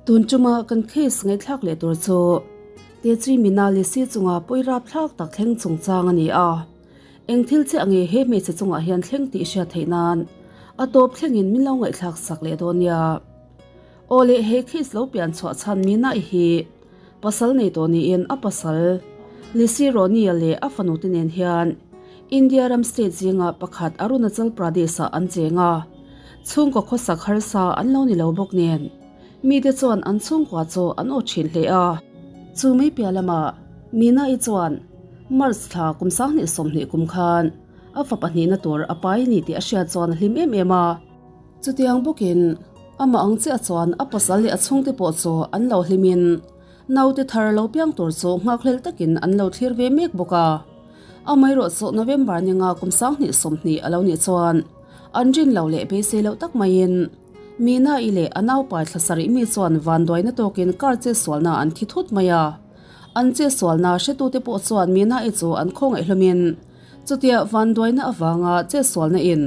Tun tuma kan case ngaihthlak leh tur chu Tetri Minalisi chunga pawi rapthlak tak thleng chungchang a ni a. Eng thil chiah nge he hmeichhe chungah hian thleng tih hriat theih nan a tawp thlengin min lo ngaihthlak sak leh dawn nia. Aw leh he case lo pian chhuah chhan Mina-i hi pasal nei tawh niin a pasal Lisi Roni-a leh a fanute nen hian India ram state zinga pakhat Arunachal Pradesh-ah an cheng a, chhungkaw khawsak harsa an lo ni lo bawk nen mite chuan an chhungkua chu an aw thin hle a. Chu mai piah lamah Mina-i chuan March thla kum 2020 kum khan a fapa hnihna tur a pai a ni tih a hriat chuan a hlim em em a. Chutiang bawkin amah ang chiah chuan a pasal leh a chhungte pawh chu an lo hlimin naute thar lo piang tur chu nghakhlel takin an lo thlir ve mek bawk a. Amaherawh chu November ninga kum 2020 a lo nih chuan an rin lo leh beisei loh tak maiin Mina-i leh a naupai thla sarih mi chuan vanduaina tawkin car chetsualna an thi thut mai a. An chetsualna hretute pawh chuan Mina-i chu an khawngaih hlawmin chutia vanduaina avanga chetsualna in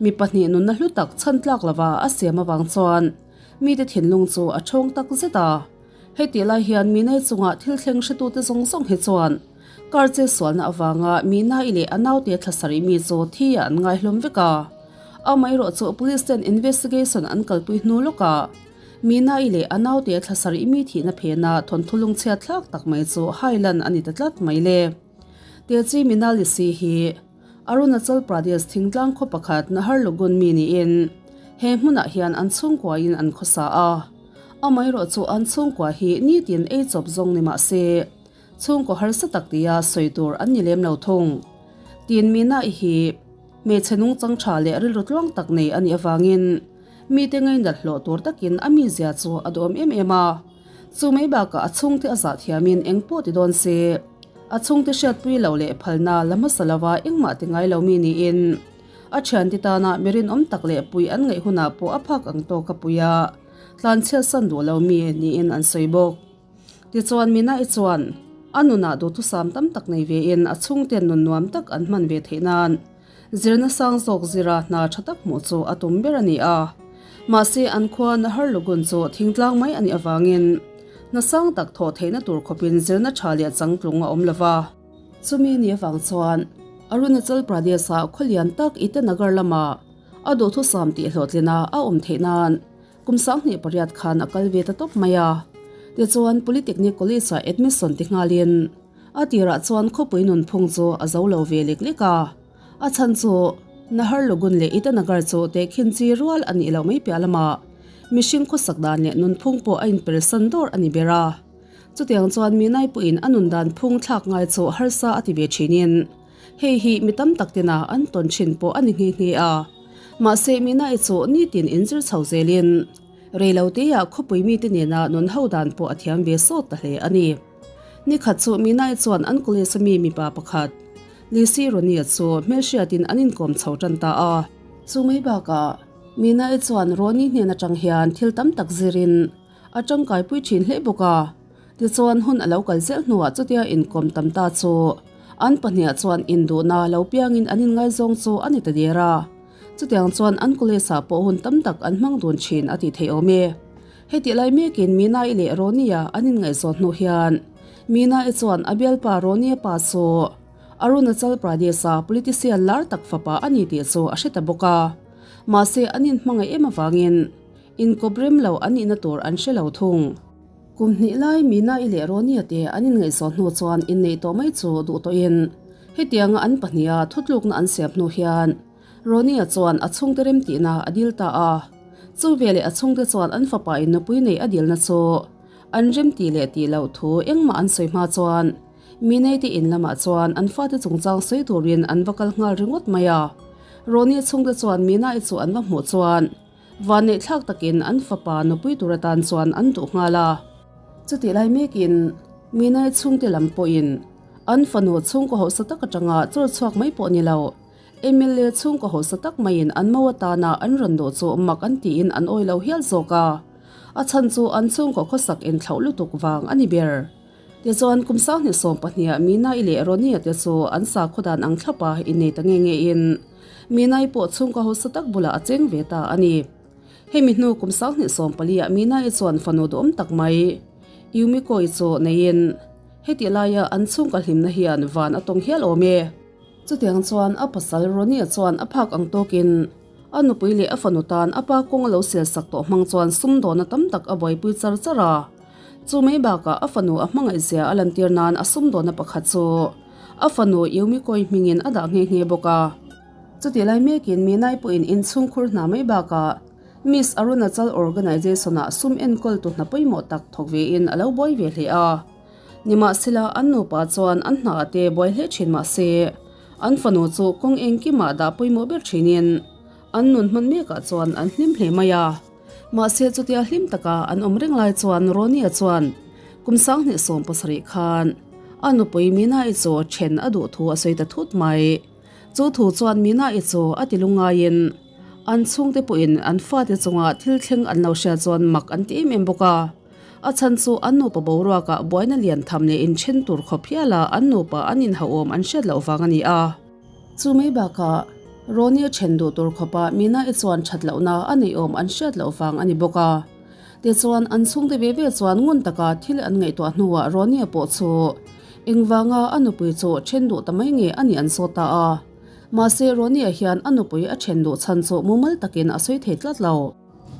Mi nunna hlu tak chhan tlak lova a siam avang chuan mite thinlung chu a thawng tak zet a. Heti lai hian mi nei chunga thil thleng hretute zawng zawng hi chuan car che sualna avanga mi nai leh a naute thla sarih mi chu thi ah an ngai hlawm vek a. Amaherawh chu police ten investigation an kalpui hnu lawkah mi nai leh a naute thla sarih mi thihna phena thawnthu lungchhiat thlak tak mai chu hailan a ni ta tlat mai le. Techi Minalisi hi Arunachal Pradesh thingtlang khaw pakhat Naharlagun mi niin he hmunah hian an chhungkuain an khawsa a. Amaherawh chu an chhungkua hi nitin ei chawp zawng ni mah se, chhungkaw harsa tak tia sawi tur an ni lem lo thung. Tin Mina-i hi hmeichhe nungchang tha leh rilru tluang tak nei a nih avangin mite ngainat hlawh tur takin a mizia chu a duhawm em em a. Chu mai bakah a chhungte a zah thiamin eng pawh ti dawn se, a chhungte hriatpui lo leh phalna la hmasa lova engmah ti ngai lo mi niin a thiante tana mi rinawm tak leh pui an ngaih hunah pawh a phak ang tawk a pui a, tlanchhiat san duh lo mi niin an sawi bawk. Tichuan Mina-i chuan a nunah duhthusam tam tak nei vein a chhungten nun nuam tak an hman ve theih nan Zirna sang zawk zira hna tha tak hmuh chu a tum ber a ni a. Mahse an khua Naharlagun chu thingtlang mai a nih avangin hna sang tak thawh theihna tur khawpin zirna tha leh changtlung a awm lo va. Chumi ni avang chuan Arunachal Pradesh-ah khaw lian tak Itanagar lamah a duhthusam tih hlawhtlina a awm theih nan kum 28 khan a kal ve ta tawp mai a. Tichuan Polytechnic College-ah admission ti nghalin A tirah chuan khawpui nunphung chu a zo lo ve lek lek a, a chhan chu Naharlagun leh Itanagar chu tehkhin chi rual a nih loh mai piah lamah mihring khawsak dan leh nunphung pawh a inpersan dawr a ni ber a. Chutiang chuan mi naipuiin a nun dan phung thlak ngai chu harsa a ti ve thinin hei hi mi tam tak tena an tawn thin pawh a ni nghe nghe a. Mahse mi nai chu nitin inzir chho zelin reiloteah khawpui mite nena nun ho dan pawh a thiam ve sawt ta hle a ni. Nikhat chu Minai chuan an college ami mipa pakhat, Lisi Ronia chu hmelhriatin an inkawm chho tan ta a. Chu mai bakah, Minai chuan Roni hnen atang hian thil tam tak zirin a tangkaipui thin hle bawk a. Tichuan hun a lo kal zel hnuah chutia inkawm tam ta chu an pahniah chuan induhna lo piangin an inngaizawng chu a ni ta der a. Chutiang chuan an college ah pawh hun tam tak an hmang dun thin a tih theih awm e. Hetih lai mekin Mina-i leh Ronnie-a an inngaihzawn hnu hian Mina-i chuan a bialpa Ronnie-a pa chu Arunachal Pradesh-a politician lar tak fapa a ni tih chu a hre ta bawk a. Mahse an inhmangaih em avangin inkawp rem lo an nihna tur an hre lo thung. Kum hnih lai Mina-i leh Ronnie-a te an inngaihzawn hnu chuan inneih tawh mai chu duh tawhin hetianga an pahniha thutlukna an siam hnu hian Ronnie-a chuan a chhungte remtihna a dil ta a. Chu veleh a chhungte chuan an fapa in nupui nei a dilna chu an remtih leh tih loh thu engmah an sawi hma chuan Mineite in lamah chuan an fate chungchang sawi turin an va kal nghal ringawt mai a. Ronnie-a chhungte chuan Mina-i chu an va hmuh chuan vanneih thlak takin an fapa nupui tur atan chuan an duh nghal a. Chutih lai mekin Mina-i chhungte lam pawhin an fanu chhungkaw hausa tak atanga chawr chhuak mai pawh ni lo. Mla chhungkaw hausa tak maiin an mo atana an rawn dawh chu mak an tiin an awi lo hial zawk a, a chhan chu an chhungkaw khawsak inthlauh lutuk vang a ni ber. Tichuan kum 2020 ah Mina-i leh Ronnie-a te chu an sakhaw dan ang thlapa innei ta nge nge in Mina-i pawh chhungkaw hausa tak bulah a cheng ve ta a ni. Hemi hnu kum 2014 ah Mina-i chuan fanu duhawm tak mai Yumiko-i chu neiin hetih laia an chhungkaw hlimna hian van a tawng hial awm e. Chutiang chuan a pasal Ronnie-a chuan a phak ang tawkin a nupui leh a fanu tan a pa kawng a lo sel sak tawh hmang chuan sumdawna tam tak a buaipui char char a. Chu mai bakah a fanu a hmangaihzia a lantir nan a sumdawna pakhat chu a fanu Yumiko-i hmingin a dah nghe nghe bawk a. Chutih lai mekin Minai pawhin inchhungkhur hna mai bakah Miss Arunachal Organisation-ah sum enkawltu hna pawimawh tak thawk vein a lo buai ve hle a. Nimahsela, an nupa chuan an hna te buai hle thin mah se, an fanu chu kawng engkimah dah pawimawh ber thinin an nun hman mekah chuan an hlim hle mai a. Mahse, chutia hlim taka an awm reng lai chuan Ronnie-a chuan kum 2017 khan a nupui Mina-i chu then a duh thu a sawi ta thut mai. Chu thu chuan Mina-i chu a ti lungaiin an chhungte pawhin an fate chunga thil thleng an lo hria chuan mak an ti em em bawk a. A chhan chu an nupa boruakah buaina lian tham leh inthen tur khawp hiala an nupa an inhauhawm an hriat loh vang a ni a. Chu mai bakah Ronnie a then duh tur khawpa Mina-i chuan that lohna a neihawm an hriat loh vang a ni bawk a. Tichuan an chhungte ve ve chuan ngun taka thil an ngaihtuah hnuah Ronnie-a pawh chu engvanga a nupui chu then duh ta mai nge a nih an saw ta a. Mahse Ronnie-a hian a nupui a then duh chhan chu mumal takin a sawi thei tlat lo.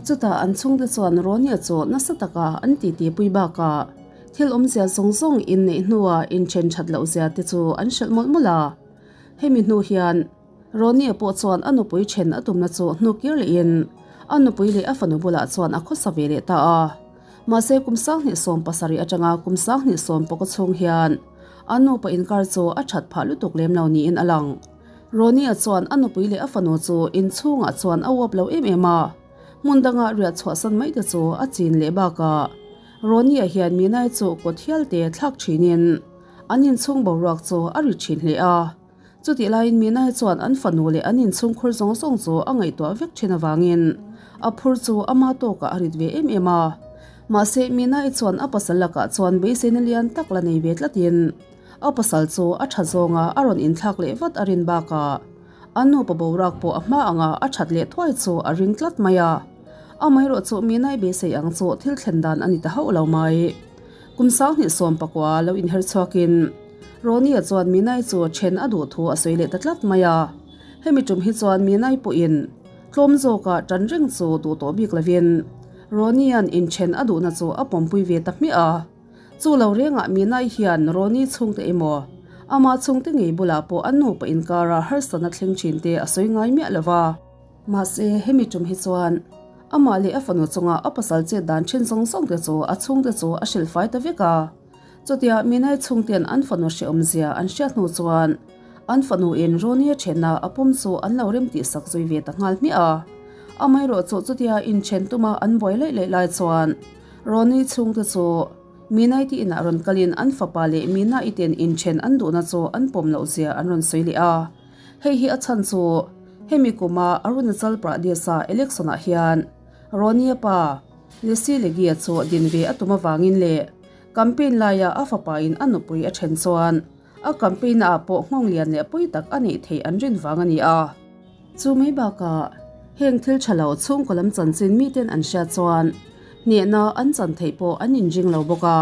Chutah an chhungte chuan Ronnie chu nasa taka an titi pui bakah thil awmzia zawng zawng inneih hnua inthen that loh zia te chu an hrilh mawlh mawlh a. Hemi hnu hian Ronnie pawh chuan a nupui then a tumna chu hnukir lehin a nupui leh a fanu bulah chuan a khawsa ve leh ta a. Mahse kum 2017 atanga kum 2019 chhung hian a nupa inkar chu a that phah lutuk lem lo niin a lang. Ronnie-a chuan a nupui leh a fanu chu inchhungah chuan a uap lo em em a, hmun danga riah chhuahsan mai te chu a chin leh bakah Ronnie-a hian Minai chu kawt hial te thlak thinin an inchhung boruak chu a ri thin hle a. Chutih laiin Minai chuan an fanu leh an inchhungkhur zawng zawng chu a ngaihtuah vek thin avangin a phur chu ama tawkah a rit ve em em a. Mahse Minai chuan a pasal lakah chuan beiseina lian tak la nei ve tlatin A pasal chu a tha zawnga a rawn inthlak leh vat a rin bakah a nupa boruak pawh a hma anga a that leh thuai chu a ring tlat mai a. Amaherawh chu Minai beisei ang chu thil thlen dan a ni ta hauh lo mai. Kum 2019 lo inher chhuakin Ronnie-a chuan Minai chu then a duh thu a sawi leh ta tlat mai a. Hemi tum hi chuan Minai pawhin tlawm zawka tan reng chu duh tawh bik lovin Ronnie-a'n inthen a duhna chu a pawmpui ve ta hmiah a. Chu lo rengah Minai hian Ronnie chhungte emaw, ama chhungte ngei bulah pawh an nupa inkara harsatna thleng thin te a sawi ngai miah lo va. Mahse, hemi tum hi chuan amah leh a fanu chunga a pasal chet dan thin zawng zawng te chu a chhungte chu a hrilh fai ta vek a. Chutia Minai chhungten an fanu hrehawmzia an hriat hnu chuan an fanu in Ronnie a thenna a pawm chu an lo rem tih sak zui ve ta nghal hmiah a. Amaherawh chu chutia inthen tuma an buai laih laih lai chuan Ronnie chhungte chu Minai te inah rawn kalin an fapa leh Mina i ten inthen an duhna chu an pawm loh zia an rawn sawi leh a. Hei hi a chhan chu hemi kuma Arunachal Pradesh-a election-ah hian Ronnie-a pa Lesi Legia chu din ve a tum avangin leh campaign laia a fapa in a nupui a then chuan a campaign-ah pawh nghawng lian leh pui tak a neih theih an rin vang a ni a. Chu mai bakah heng thil tha lo chhungkaw lam chanchin miten an hriat chuan hnehna an chan theih pawh an inring lo bawk a.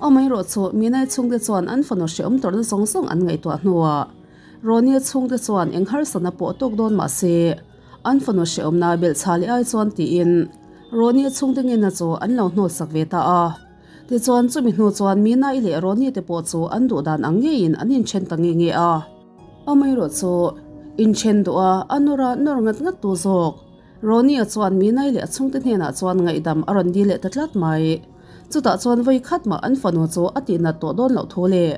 Amaherawh chu Minai chhungte chuan an fanu hrehawm tawrhna zawng zawng an ngaihtuah hnuah Ronnie chhungte chuan eng harsatna pawh tawk dawn mah se an fanu hrehawmna belhchhah leh ai chuan tiin Ronnie chhungte ngenna chu an lo hnawtsak ve ta a. Tichuan chumi hnu chuan Minai leh Ronnie te pawh chu an duh dan ang ngeiin an inthen ta nge nge a. Amaherawh chu inthen duh a, a nawr a nawr ngat ngat tu zawk. Ronnie-a chuan Minai leh a chhungte hnenah chuan ngaihdam a rawn dil leh ta tlat mai. Chutah chuan vawi khat mah an fanu chu a tihnat tawh dawn loh thu leh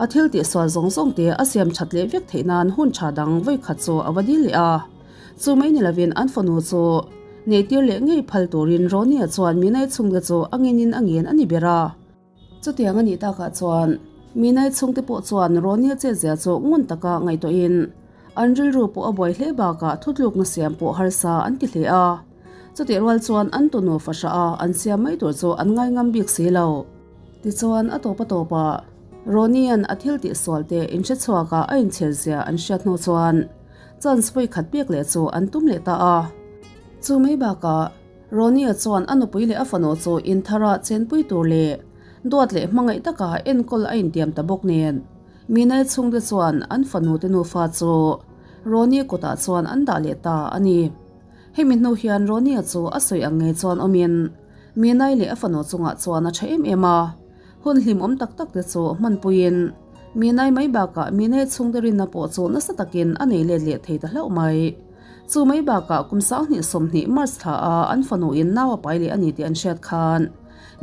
a thil tihsual zawng zawng te a siam that leh vek theih nan hun tha dang vawi khat chu a va dil leh a. Chu mai ni lovin an fanu chu neihtir leh ngei phal turin Ronnie-a chuan Minai chhungte chu a ngenin a ngen a ni ber a. Chutiang a nih takah chuan Minai chhungte pawh chuan Ronnie-a chetzia chu ngun taka ngaihtuahin an rilru pawh a buai hle bakah thutlukna siam pawh harsa an ti hle a. Chutih rual chuan an tunu fahrah a an siam mai tur chu an ngai ngam bik si lo. Tichuan a tawp a tawpah Ronnie-a'n a thil tihsual te inhre chhuaka a inchhirzia an hriat hnu chuan chance vawi khat pek leh chu an tum leh ta a. Chu mai bakah. Ronnie-a chuan a nupui leh a fanu chu inthara chenpui tur leh duat leh hmangaih taka enkawl a intiam ta bawk nen, Minai chhungte chuan an fanu te nufa chu Ronnie kutah chuan an dah leh ta a ni. Hemi hnu hian Ronnie-a chu a sawi ang ngei chuan awmin Minai leh a fanu chungah chuan a tha em em a, hun hlimawm tak tak te chu hmanpuiin Minai mai bakah Minai chhungte rinna pawh chu nasa takin a nei let leh thei ta hlauh mai. Chu mai bakah kum 2020 March thla a an fanu in nau a pai leh a ni tih an hriat khan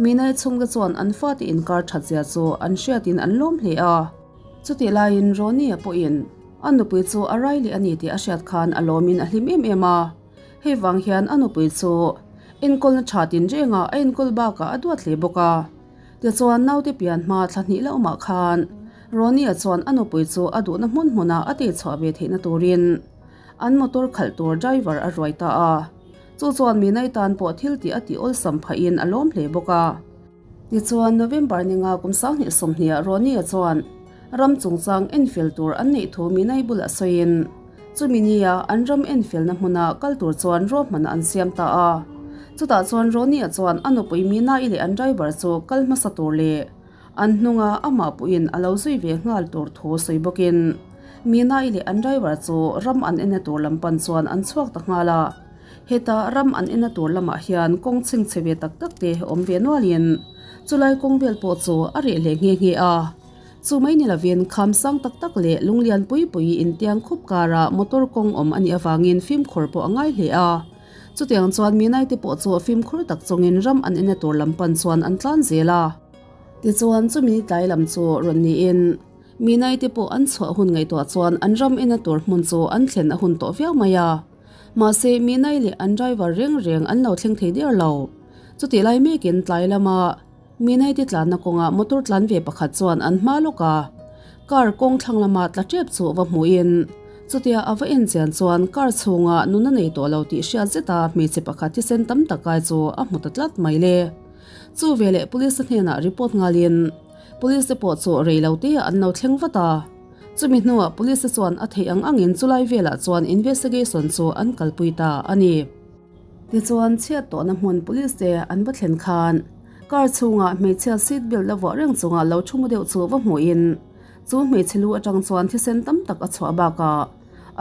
Minai chhungte chuan an fate inkar that zia chu an hriatin an lawm hle a. Chutih laiin Ronnie-a pawhin a nupui chu a rai leh a ni tih a hriat khan a lawmin a hlim em em a. Hei vang hian a nupui chu enkawlna tha tinrengah a enkawl bakah a duat hle bawk a. Tichuan naute pian hma thla hnih la awmah khan Ronnie-a chuan a nupui chu a duhna hmun hmunah a tihchhuah ve theihna turin an motor khalh tur driver a ruai ta a. Chu chuan Minai tan pawh thil tih a tih awlsam phahin a lawm hle bawk a. Tichuan November ninga kum 2020 ah Ronnie-a chuan ram chungchang enfel tur an neih thu Minai bulah sawiin chumi nia an ram enfelna hmuna kal tur chuan ruahmanna an siam ta a. Chutah chuan Ronnie-a chuan a nupui Minai leh an driver chu kal hmasa tur leh An hnunga amah pawhin a lo zui ve nghal tur thu sawi bawkin Minai leh an driver chu ram an ena tur lam pan chuan an chhuak ta nghal a. Heta ram an ena tur lamah hian kawng chhingchhe ve tak tak te awm ve nualin chulai kawng vel pawh chu a reh leh nghe nghe a. Chu mai ni lovin kham sang tak tak leh lunglian pui pui intiang khup kara motor kawng awm a nih avangin fimkhur pawh a ngai hle a. Chutiang chuan Minai te pawh chu fimkhur tak chungin ram an ena tur lam pan chuan an tlan zel a. Tichuan chumi tlai lam chu rawn niin Minai te pawh an chhuah hun ngaihtuah chuan an ram ena tur hmun chu an thlen a hun tawh viau mai a. Mahse Minai leh an driver reng reng an lo thleng thei der lo. Chutih lai mekin tlai lama Minai te tlanna kawngah motor tlan ve pakhat chuan an hma lawk a, car kawng thlang lama tla tep chu va hmuhin chutia a va en chian chuan car chhunga nuna nei tawh lo tih hriat zeta hmeichhe pakhat thisen tam tak kai chu a hmu ta tlat mai le. Chu veleh police hnenah report nghalin police te pawh chu rei lo te an lo thleng vat a, chumi hnuah police te chuan a theih ang angin chulai velah chuan investigation chu an kalpui ta a ni. Tichuan chhiat tawhna hmun police te an va thlen khan car chhungah hmeichhia seat belt la vuah reng chunga lo thu mu deuh chu va hmuhin chu hmeichhe lu atang chuan thisen tam tak a chhuah bakah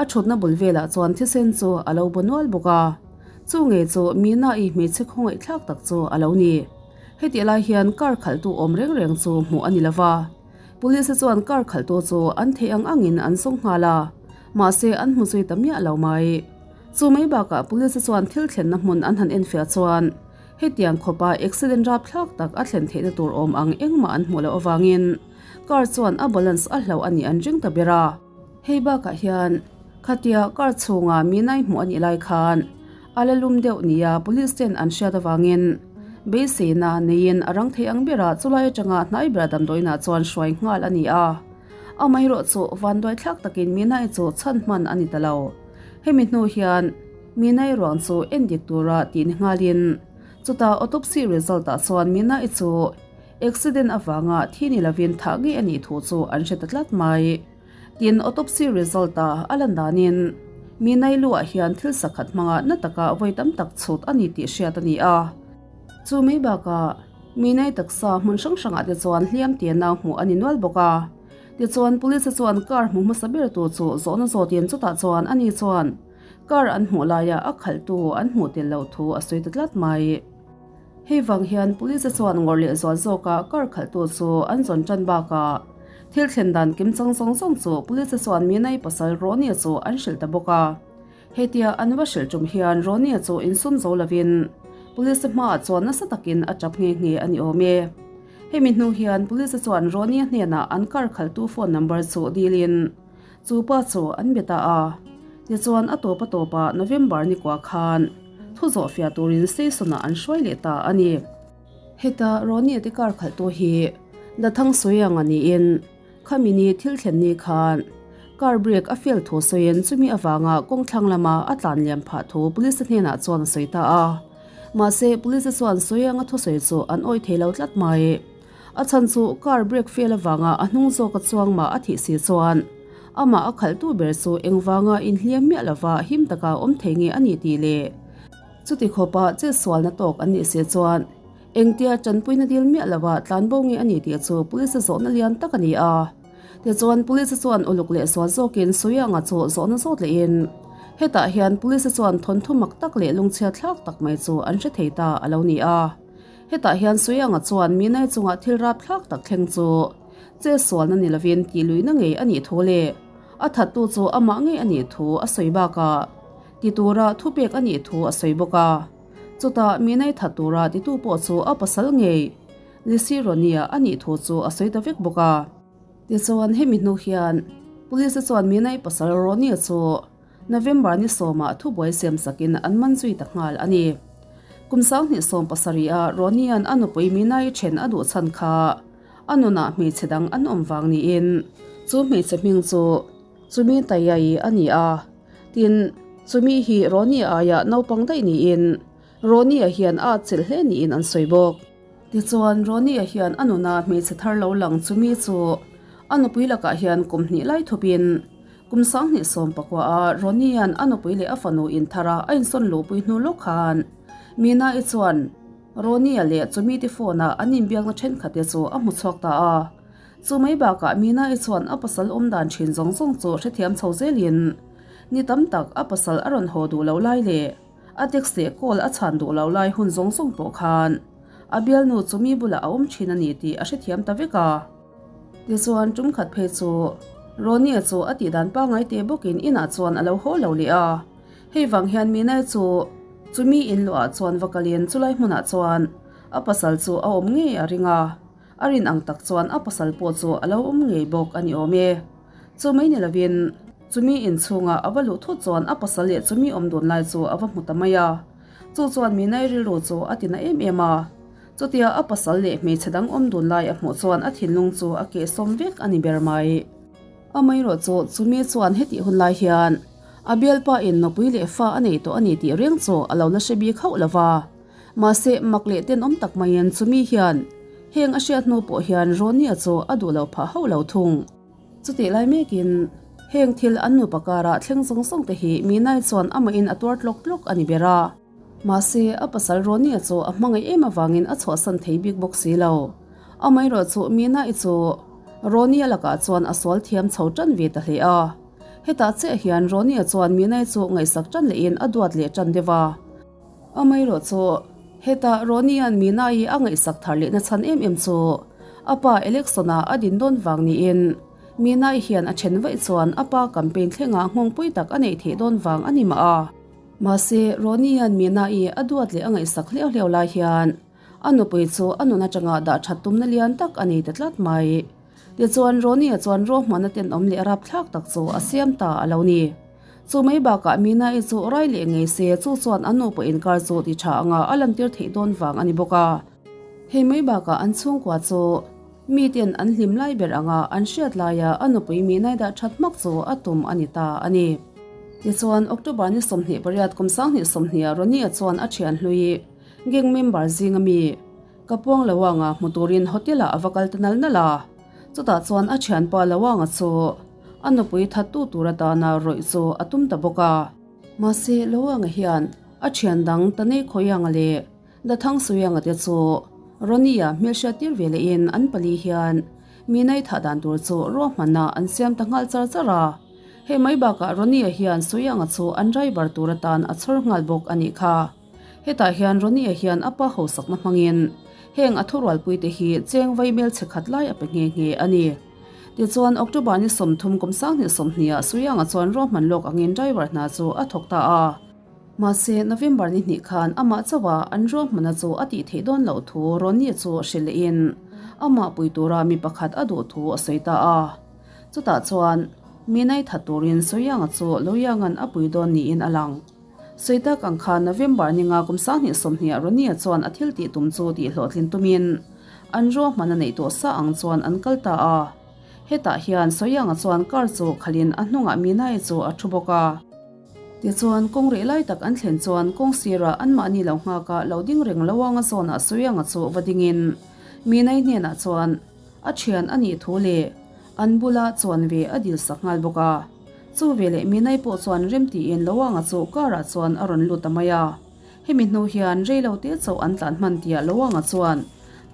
a thutna bul velah chuan thisen chu a lo bu nual bawk a. Chu ngei chu Mina-i hmeichhe khawngaih thlak tak chu a lo ni. Hetih lai hian car khalhtu awm reng reng chu hmuh a ni lo va. Police chuan car khalhtu chu an theih ang angin an sawng nghal a, mahse an hmu zui ta miah lo mai. Chu mai bakah police chuan thil thlenna hmun an han enfiah chuan hetiang khawpa accident rapthlak tak a thlen theihna tur awm ang engmah an hmuh loh avangin car chuan a balance a hloh a nih an ring ta ber a. Hei bakah hian khatia car chhunga mi nai hmuh a nih lai khan a la lum deuh nia police ten an hriat avangin beiseina neiin a rang thei ang berah chulai atanga hnai ber damdawiinah chuan hruai nghal a ni a. Amaherawhchu vanduai thlak takin mi nai chu chhan hman a ni ta lo. Hemi hnu hian mi nai ruang chu en dik tura tih ni nghalin chutah autopsy result ah chuan mi nai chu accident avanga thi ni lovin thah ngei a nih thu chu an hre ta tlat mai. Tin, autopsy result a a lan danin mi nai luah hian thil sakhat hmanga na taka vawi tam tak chhut a ni tih hriat a ni a. Chu mai bakah mi nai taksa hmun hrang hrangah te chuan hliam te nau hmuh a ni nual bawk a. Tichuan, police chuan car hmu hmasa ber tu chu zawhna zawtin chutah chuan ani chuan car an hmuh laia a khalhtu an hmuh tel loh thu a sawi ta tlat mai. Hei vang hian police chuan ngawrh leh zual zawka car khalhtu chu an zawn tan bakah thil thlen dan kim chang zawng zawng chu police chuan Minai pasal Ronnie chu an hrilh ta bawk a. Hetia an va hrilh tum hian Ronnie chu insum zo lovin police hmaah chuan nasa takin a tap nghe nghe a ni awm e. Hemi hnu hian police chuan Ronnie hnenah an car khalhtu phone number chu dilin Chu pa chu an be ta a, tichuan a tawp a tawpah November ni kua khan thu zawh fiah turin station-ah an hruai leh ta a ni. Heta Ronnie te car khalhtu hi Dathang Sawianga niin khami ni thil thlen ni khan car brake a fail thu sawiin chumi avanga kawng thlang lama a tlan liam phah thu police hnenah chuan a sawi ta a. Mahse police chuan Sawianga thusawi chu an awih thei lo tlat mai. A chhan chu car brake fail avanga a hnung zawka chuang mah a thih si chuan amah a khalhtu ber chu engvanga inhliam miah lova him taka awm thei nge a ni tih leh. Chuti khawpa chetsualna tawk an nih si chuan engtia tanpuina dil miah lova tlanbo nge a ni tih chu police zawhna lian tak a ni a. Tichuan police chuan uluk leh sual zawkin Suyanga chu zawhna zawt lehin hetah hian police chuan thawnthu mak tak leh lungchhiat thlak tak mai chu an hre thei ta a lo ni a. Hetah hian Suyanga chuan Minai chunga thil rapthlak tak thleng chu chetsualna ni lovin tihluihna ngei a nih thu leh a thattu chu amah ngei a nih thu a sawi bakah ti tura thupek a nih thu a sawi bawk a. Chutah Minai that tura titu pawh chu a pasal ngei Lisi Ronia a nih thu chu a sawi ta vek bawk a. Tichuan hemi hnu hian Police chuan Minai pasal Ronia chu November ni sawmah thubuai siam sakin an man zui ta nghal a ni. Kum 2017 ah Ronia'n a nupui Minai then a duh chhan kha a nunah hmeichhe dang an awm vang niin chu hmeichhe hming chu Chumi Tayai a ni a. Tin, chumi hi Ronia aia naupang daih niin Ronia hian a atchilh hle niin an sawi bawk. Tichuan, Ronia hian a nuna hmeichhe thar lo lang chumi chu a nupui lakah hian kum hnih lai thupin Kum 2019 ah Ronnie-a'n a nupui leh a fanu inthar a a insawn luhpui hnu lawk khan Mina-i chuan Ronnie-a leh chumite phone-ah an inbiakna thenkhatte chu a hmu chhuak ta a. Chu mai bakah Mina-i chuan a pasal awm dan thin zawng zawng chu hrethiam chho zelin ni tam tak a pasal a rawn haw duh loh lai leh a text leh call a chhan duh loh lai hun zawng zawng pawh khan a bialnu chumi bulah a awm thin a ni tih a hrethiam ta vek a. Tichuan tum khat phei chu Ronnie chu a tih dan pangngai te bawkin inah chuan a lo haw lo leh a. Hei vang hian Minai chu chumi in luah chuan va kalin chulai hmunah chuan a pasal chu a awm ngei a ring a. A rin ang tak chuan a pasal pawh chu a lo awm ngei bawk a ni awm e. Chu mai ni lovin chumi in chhunga a va luh thut chuan a pasal leh chumi awm dun lai chu a va hmu ta mai a. Chu chuan Minai rilru chu a tina em em a. Chutia a pasal leh hmeichhe dang awm dun lai a hmuh chuan a thinlung chu a kehsawm vek a ni ber mai. Amaherawh chu chumi chuan hetih hun lai hian a bialpa in nupui leh fa a nei tawh a ni tih reng chu a lo la hre bik hauh lo va. Mahse, mak leh tenawm tak maiin chumi hian heng a hriat hnu pawh hian Ronnie-a chu a duh lo phah hauh lo thung. Chutih lai mekin heng thil an nupa karah thleng zawng zawng te hi Minai chuan amahin a tuar tlawk tlawk a ni ber a. Mahse, a pasal Ronnie chu a hmangaih em avangin a chhuahsan thei bik bawk si lo. Amaherawh chu Mina-i chu Ronnie-a lakah chuan a sual thiam chho tan ve ta hle a. Hetah chiah hian Ronnie-a chuan Mina-i chu ngaihsak tan lehin a duat leh tan deuh a. Amaherawh chu hetah Ronnie-a'n Mina-i a ngaihsak thar lehna chhan em em chu a pa Election-a a din dawn vang niin Mina-i hian a then vaih chuan a pa campaign thlengah nghawngpui tak a neih theih dawn vang a ni mah a. Mahse, Ronnie-a'n Mina-i a duat leh a ngaihsak hliau hliau lai hian a nupui chu a nun atanga dah that tumna lian tak a nei ta tlat mai. Tichuan, Ronnie-a chuan ruahmanna tenawm leh rapthlak tak chu a siam ta a lo ni. Chu mai bakah Mina-i chu rai leh ngei se chu chuan an nupa inkar chu ti tha anga a lantir theih dawn vang a ni bawk a. Hei mai bakah an chhungkua chu miten an hlim lai ber anga an hriat laia a nupui Mina-i dah that hmak chu a tum a ni ta a ni. Tichuan, October ni 28 kum 2020 ah Ronnie-a chuan a thian hlui gang member zinga mi ka puang lo anga hmu turin hotel ah a va kal ta nal nal a. Chutah chuan a thianpa lo anga chu a nupui thattu tur atana rawih chu a tum ta bawk a. Mahse, lo anga hian a thian dang Tanei Khawianga leh Dathang Suianga te chu Ronnie-a hmelhriat tir ve lehin an pali hian mi nei thah dan tur chu ruahmanna an siam ta nghal char char a. Hei mai bakah Ronnie-a hian Suianga chu an driver tur atan a chhawr nghal bawk a nih kha. Hetah hian Ronnie-a hian a pa hausakna hmangin heng a thurualpuite hi cheng vai mel chhe khat lai a pe nghe nghe a ni. Tichuan October ni 30 kum 2020 ah Suianga chuan ruahman lawk angin driver hna chu a thawk ta a. Mahse, November ni hnih khan amah chauha an ruahmanna chu a tih theih dawn loh thu Ronnie chu hrilh lehin amah pui tura mi pakhat a duh thu a sawi ta a. Chutah chuan mi nei that turin Soyanga chu Loyangan a pui dawn niin a lang. Sawi tak ang khan November ni nga kum 2020 ah Ronnie chuan a thil tih tum chu tih hlawhtlin tumin an ruahmanna neih tawh sa ang chuan an kal ta a. Hetah hian Soyanga chuan car chu khalhin a hnungah Minai chu a thu bawk a. Tichuan, kawng reh lai tak an thlen chuan kawng sirah anmahni lo nghak a, lo ding reng lo anga zawnah Suianga chu va dingin Minai hnenah chuan a thian a nih thu leh an bula chuan ve a dil sak nghal bawk a. Chu veleh Minai pawh chuan rem tiin Loanga chu car ah chuan a rawn lut ta mai a. Hemi hnu hian reilo te chauh an tlan hman tia Loanga chuan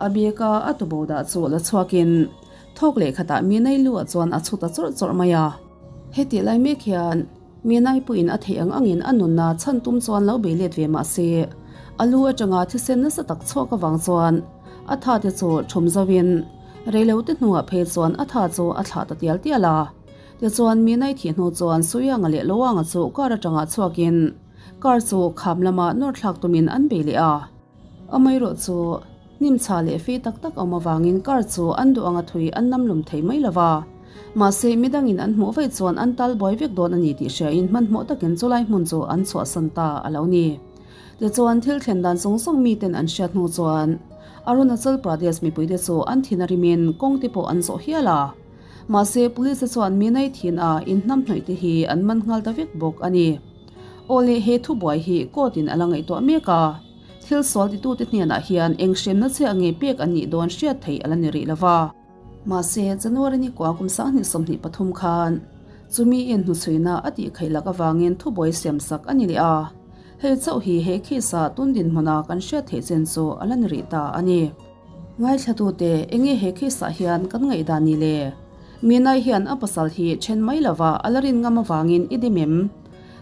a bag a a tubo dah chu la chhuakin thawk leh khatah Minai lu ah chuan a chhu ta chawrh chawrh mai a. Hetih lai mek hian Minai pawhin a theih ang angin a nunna chhan tum chuan lo bei let ve mah se, a lu atanga thisen nasa tak chhuak avang chuan a tha te chu thum zauhin reilo te hnuah phei chuan a tha chu a thlah ta tial tial a. Tichuan Minai thih hnu chuan Suianga leh Loanga chu car atanga chhuakin Car chu kham lama nawr thlak tumin an bei leh a. Amaherawh chu hnim chha leh fei tak tak awm avangin car chu an duh anga thui an nam lum thei mai lo va. Mahse, midangin an hmuh vaih chuan an tal buai vek dawn a ni tih hriain hmanhmawh takin chulai hmun chu an chhuahsan ta a lo ni. Tichuan, thil thlen dan zawng zawng miten an hriat hnu chuan Arunachal Pradesh mipuite chu an thin a rimin kawng te pawh an zawh hial a. Mahse, police te chuan mi nei thin a inhnamhnawih te hi an man nghal ta vek bawk a ni. Aw le, he thubuai hi court in a la ngaihtuah mek a, thil sual titute hnenah hian eng hremna chiah nge pek an nih dawn hriat theih a la ni rih lo va. Mahse, January ni kua kum 2023 khan chumi in hnuchhuina a tih khaih lak avangin thubuai siam sak a ni leh a, hei chauh hi he case-a tun dinhmuna kan hriat theih chen chu a la ni rih ta a ni. Ngaithlatute, enge he case-ah hian kan ngaihdan ni le? Minai hian a pasal hi then mai lova a la rin ngam avangin i dim em?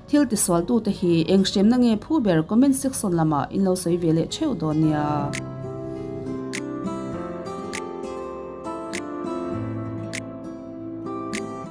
Thil tisualtute hi eng hremna nge phu ber comment section lamah in lo sawi ve leh theuh dawn nia.